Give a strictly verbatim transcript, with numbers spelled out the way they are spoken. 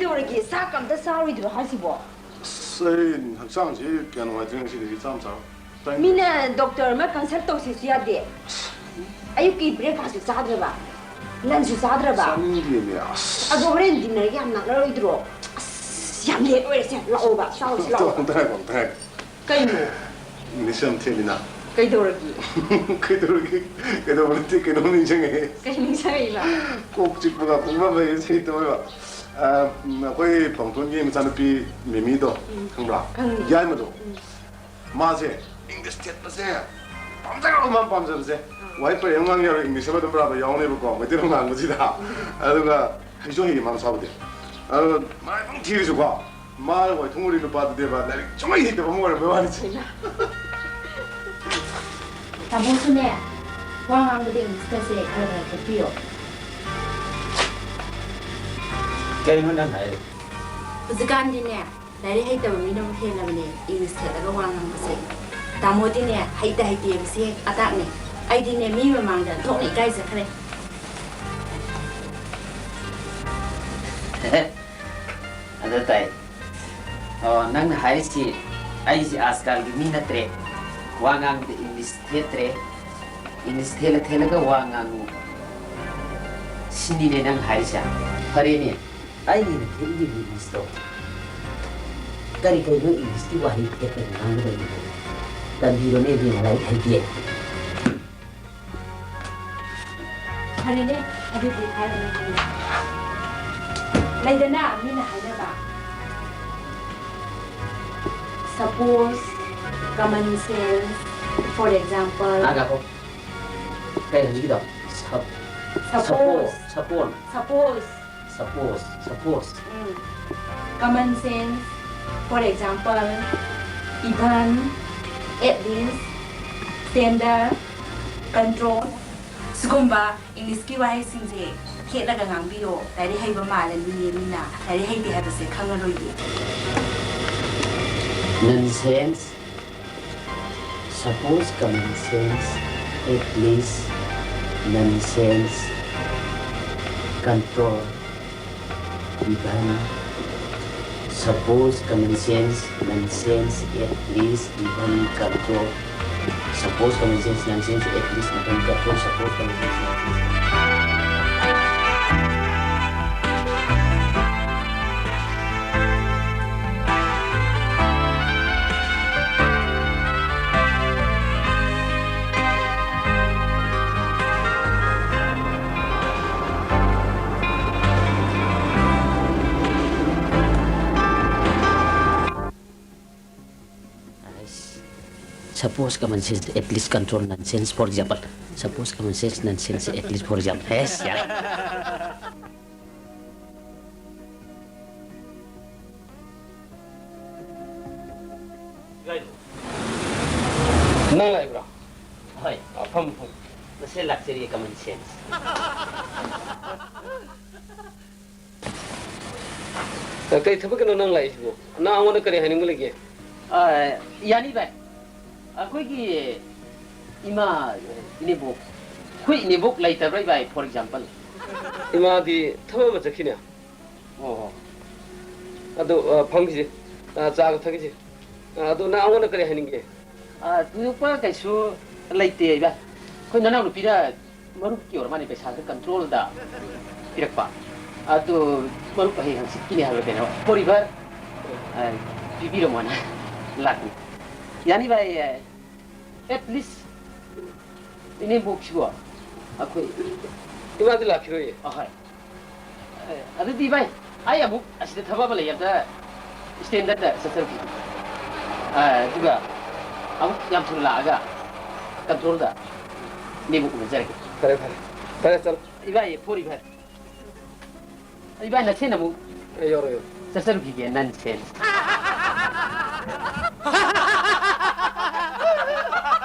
ꯀꯩꯗꯧꯔꯒꯦ? ꯆꯥꯛ ꯑꯝꯇ ꯆꯥꯔꯣꯏꯗ꯭ꯔꯣ ꯍꯥꯏꯁꯤꯕꯣ? ꯑꯁ, ꯑꯩ ꯍꯛꯆꯥꯡꯁꯤ ꯀꯌꯥ ꯅꯨꯡꯉꯥꯏꯇ꯭ꯔꯦ ꯉꯁꯤꯗꯤ, ꯆꯥ ꯑꯃ ꯆꯥꯔꯣ꯫ ꯆꯥꯅꯤꯡꯗꯦ꯫ ꯃꯤꯅ ꯗꯣꯛꯇꯔ ꯑꯃ ꯀꯟꯁꯜ ꯇꯧꯁꯤꯁꯨ ꯌꯥꯗꯦ꯫ ꯑꯌꯨꯛꯀꯤ ꯕ꯭ꯔꯦꯛꯐꯥꯁꯁꯨ ꯆꯥꯗ꯭ꯔꯕ, ꯂꯟꯁꯁꯨ ꯆꯥꯗ꯭ꯔꯕ꯫ ꯆꯥꯅꯤꯡꯗꯦꯃꯤ, ꯑꯁ꯫ ꯑꯗꯣ ꯍꯣꯔꯦꯟ ꯗꯤꯟꯅꯔꯒꯤ ꯌꯥꯝ ꯅꯛꯅꯔꯣꯏꯗ꯭ꯔꯣ? ꯑꯁ, ꯌꯥꯝ ꯂꯦꯠ ꯑꯣꯏꯔꯦꯁꯦ꯫ ꯂꯥꯛꯑꯣꯕ, ꯆꯥꯔꯨꯁꯤ, ꯂꯥꯛꯑꯣꯕ꯫ ꯑꯝꯇ ꯉꯥꯏꯈꯣ, ꯑꯝꯇ ꯉꯥꯏꯈꯣ꯫ ꯀꯩꯅꯣ? ꯏꯪꯂꯤꯁ ꯌꯥꯝ ꯊꯦꯠꯂꯤꯅ꯫ ꯀꯩꯗꯧꯔꯒꯦ? ꯀꯩꯗꯧꯔꯒꯦ? ꯀꯩꯗꯧꯕ ꯅꯠꯇꯦ, ꯀꯩꯅꯣꯝ ꯅꯤꯡꯁꯤꯡꯉꯛꯑꯦ꯫ ꯀꯩ ꯅꯤꯡꯁꯤꯡꯉꯛꯏꯕ? ꯀꯣꯛ ꯆꯤꯛꯄꯒ ꯄꯨꯡꯐꯝ ꯂꯩꯔꯦ ꯁꯤ ꯇꯧꯋꯦꯕ꯫ ꯑ, ꯎꯝ, ꯑꯩꯈꯣꯏ ꯄꯥꯡꯊꯣꯟꯒꯤ ꯃꯆꯥꯅꯨꯄꯤ ꯃꯤꯃꯤꯗꯣ, ꯎꯝ꯫ ꯈꯪꯕ꯭ꯔꯥ? ꯈꯪꯉꯤ꯫ ꯌꯥꯏꯃꯗꯣ꯫ ꯎꯝ꯫ ꯃꯥꯁꯦ ꯏꯪꯂꯤꯁ ꯊꯦꯠꯄꯁꯦ ꯄꯥꯝꯖꯈ꯭ꯔꯕ, ꯃꯥꯅ ꯄꯥꯝꯖꯕꯁꯦ꯫ ꯋꯥꯍꯩ ꯄꯔꯦꯡ ꯑꯃ ꯉꯥꯡ ꯌꯥꯔꯣꯏ, ꯏꯪꯂꯤꯁ ꯑꯃ ꯑꯗꯨꯝ ꯕꯔꯥꯕꯔ ꯌꯥꯎꯅꯦꯕꯀꯣ, ꯃꯩꯇꯩꯂꯣꯟ ꯉꯥꯡꯕꯁꯤꯗ꯫ ꯑꯗꯨꯒ ꯍꯩꯁꯨ ꯍꯩꯌꯦ ꯃꯥ ꯃꯁꯥꯕꯨꯗꯤ꯫ ꯑꯗꯣ ꯃꯔꯥꯏꯕꯛ ꯊꯤꯔꯤꯁꯤꯀꯣ, ꯃꯥ ꯋꯥꯏꯊꯨꯡ ꯎꯔꯤ ꯅꯨꯄꯥꯗꯨꯗꯤꯕ ꯂꯥꯏꯔꯤꯛ ꯁꯨꯡꯍꯩ ꯍꯩꯇꯕ ꯑꯃ ꯑꯣꯏꯔꯝꯕꯩ ꯋꯥꯅꯤꯁꯦ꯫ ꯍꯩꯃꯥ꯫ ꯇꯥꯃꯣꯁꯨꯅꯦ, ꯋꯥ ꯉꯥꯡꯕꯗ ꯏꯪꯂꯤꯁꯀꯁꯦ ꯈꯔ ꯈꯔ ꯊꯦꯠꯄꯤꯌꯣ꯫ ꯀꯩꯅꯣ ꯅꯪ ꯍꯥꯏꯔꯤꯕ? ꯍꯧꯖꯤꯛꯀꯥꯟꯗꯤꯅꯦ, ꯂꯥꯏꯔꯤꯛ ꯍꯩꯇꯕ ꯃꯤꯅꯕꯨ ꯍꯦꯜꯂꯕꯅꯦ ꯏꯪꯂꯤꯁ ꯊꯦꯠꯂꯒ ꯋꯥ ꯉꯥꯡꯕꯁꯦ꯫ ꯇꯥꯃꯣꯗꯤꯅꯦ, ꯍꯩꯇ ꯍꯩꯇꯦ ꯍꯥꯏꯕꯁꯤ ꯍꯦꯛ ꯑꯇꯥꯛꯅꯦ꯫ ꯑꯩꯗꯤꯅꯦ, ꯃꯤ ꯃꯃꯥꯡꯗ ꯊꯣꯛꯅ ꯏꯀꯥꯏꯖꯈ꯭ꯔꯦ꯫ ꯑꯗꯨ ꯇꯥꯏ꯫ ꯑꯣ, ꯅꯪꯅ ꯍꯥꯏꯔꯤꯁꯤ ꯑꯩꯁꯤ ꯑꯥꯖꯀꯥꯜꯒꯤ ꯃꯤ ꯅꯠꯇ꯭ꯔꯦ꯫ ꯋꯥ ꯉꯥꯡꯕꯗ ꯏꯪꯂꯤꯁ ꯊꯦꯠꯇ꯭ꯔꯦ꯫ ꯏꯪꯂꯤꯁ ꯊꯦꯠꯂ ꯊꯦꯠꯂꯒ ꯋꯥ ꯉꯥꯡꯉꯨ꯫ ꯁꯤꯅꯤꯅꯦ ꯅꯪ ꯍꯥꯏꯔꯤꯁꯦ? ꯐꯔꯦꯅꯦ, ꯑꯩꯅ ꯊꯦꯠꯂꯤꯕ ꯏꯪꯂꯤꯁꯇꯣ꯫ ꯀꯔꯤ ꯀꯔꯤꯅꯣ ꯏꯪꯂꯤꯁꯀꯤ ꯋꯥꯍꯩ ꯊꯦꯠꯇꯅ ꯉꯥꯡꯒꯗꯧꯔꯤꯕꯣ? ꯇꯝꯕꯤꯔꯣꯅꯦ ꯏꯕꯦꯝꯃ, ꯂꯥꯏꯔꯤꯛ ꯍꯩꯇꯦ꯫ ꯐꯔꯦꯅꯦ, ꯑꯗꯨꯗꯤ ꯍꯥꯏꯔꯒꯦ꯫ ꯂꯩꯗꯅ ꯃꯤꯅ ꯍꯥꯏꯅꯕ, suppose, common sense, for example. ꯉꯥꯏꯈꯣ꯫ ꯀꯩ ꯍꯧꯖꯤꯛꯀꯤꯗꯣ? Sup- Suppose. Suppose. Suppose. Suppose. Suppose. Um. Common sense, for example, even, at least, standard, control, ꯁꯤꯒꯨꯝꯕ ꯏꯪꯂꯤꯁꯀꯤ ꯋꯥꯍꯩꯁꯤꯡꯁꯦ ꯊꯦꯠꯂꯒ ꯉꯥꯡꯕꯤꯌꯣ꯫ ꯂꯥꯏꯔꯤꯛ ꯍꯩꯕ ꯃꯥꯜꯂꯅꯤꯌꯦ ꯃꯤꯅ꯫ ꯂꯥꯏꯔꯤꯛ ꯍꯩꯇꯦ ꯍꯥꯏꯕꯁꯦ ꯈꯪꯉꯔꯣꯏꯌꯦ꯫ Nonsense. Suppose, common sense, at least, nonsense, control, even, Suppose common sense, nonsense, at least even control. Suppose common sense, nonsense, at least even control. Suppose common sense, nonsense. Suppose common sense at least control nonsense, for example. Suppose common sense nonsense at least, for example. Yes, yeah. ꯅꯪ ꯂꯥꯛꯏꯕ꯭ꯔꯣ? ꯍꯣꯏ꯫ ꯑ, ꯐꯝ, ꯐꯝ꯫ ꯃꯁꯦ ꯂꯥꯛꯆꯔꯤꯌꯦ, common sense꯫ ꯑ, ꯀꯩ ꯊꯕꯛꯀꯤꯅꯣ ꯅꯪ ꯂꯥꯛꯏꯁꯤꯕꯣ? ꯅꯪ ꯑꯩꯉꯣꯟꯗ ꯀꯔꯤ ꯍꯥꯏꯅꯤꯡꯕ ꯂꯩꯒꯦ? ꯑ, ꯌꯥꯅꯤ ꯚꯥꯏ꯫ ꯑꯩꯈꯣꯏꯒꯤ ꯏꯃꯥ, ꯏꯅꯦꯕꯣꯛ, ꯑꯩꯈꯣꯏ ꯏꯅꯦꯕꯣꯛ ꯂꯩꯇꯕ꯭ꯔꯥ ꯚꯥꯏ, for example? ꯏꯃꯥꯗꯤ ꯊꯕꯛ ꯑꯃ ꯆꯠꯈꯤꯅꯦ꯫ ꯑꯣ꯫ ꯑꯗꯨ, ꯑ, ꯐꯝꯈꯤꯁꯦ꯫ ꯑ, ꯆꯥꯒ ꯊꯛꯈꯤꯁꯦ꯫ ꯑ, ꯑꯗꯨ ꯅꯪ ꯑꯩꯉꯣꯟꯗ ꯀꯔꯤ ꯍꯥꯏꯅꯤꯡꯒꯦ? ꯑ, ꯊꯣꯏꯗꯣꯛꯄ ꯀꯩꯁꯨ ꯂꯩꯇꯦ ꯚꯥꯏ꯫ ꯑꯩꯈꯣꯏ ꯅꯅꯥꯎꯅꯨꯄꯤꯅ ꯃꯔꯨꯞꯀꯤ ꯑꯣꯏꯔ ꯃꯥꯜꯂꯦ, ꯄꯩꯁꯥꯁꯦ control-ꯗ ꯄꯤꯔꯛꯄ꯫ ꯑꯗꯨ ꯃꯔꯨꯞ ꯍꯌꯦꯡ ꯍꯪꯆꯤꯠꯀꯤꯅꯤ ꯍꯥꯏꯕ꯭ꯔꯥ ꯀꯩꯅꯣ, ꯐꯣꯔꯤꯚꯔ, ꯑ, ꯄꯤꯕꯤꯔꯝꯃꯣꯅ ꯂꯥꯛꯄꯅꯤ꯫ ꯌꯥꯅꯤ ꯚꯥꯏ, ꯑ, at least ꯏꯅꯦꯝꯕꯣꯛꯁꯤꯕꯣ ꯑꯩꯈꯣꯏ ꯏꯃꯥꯗꯤ ꯂꯥꯛꯈꯤꯔꯣꯏꯌꯦ꯫ ꯑꯍꯣꯏ꯫ ꯑꯦ, ꯑꯗꯨꯗꯤ ꯚꯥꯏ, ꯑꯩ ꯑꯃꯨꯛ ꯑꯁꯤꯗ ꯊꯕꯛ ꯑꯃ ꯂꯩ, ꯑꯝꯇ stand-ꯗ ꯆꯠꯆꯔꯨꯈꯤꯒꯦ꯫ ꯑ, ꯑꯗꯨꯒ ꯑꯃꯨꯛ ꯌꯥꯝ ꯊꯨꯅ ꯂꯥꯛꯑꯒ control-ꯗ ꯅꯦꯝꯕꯣꯛ ꯎꯅꯖꯔꯒꯦ꯫ ꯐꯔꯦ, ꯐꯔꯦ꯫ ꯐꯔꯦ, ꯆꯠꯂꯣ꯫ ꯏꯕꯥꯏ, ꯐꯣꯔꯤꯚꯔ꯫ ꯏꯕꯥꯏ, ꯅꯁꯦꯟ ꯑꯃꯨꯛ ꯑꯦ, ꯌꯧꯔꯣ, ꯌꯧꯔꯣ꯫ ꯆꯠꯆꯔꯨꯈꯤꯒꯦ, nonsense꯫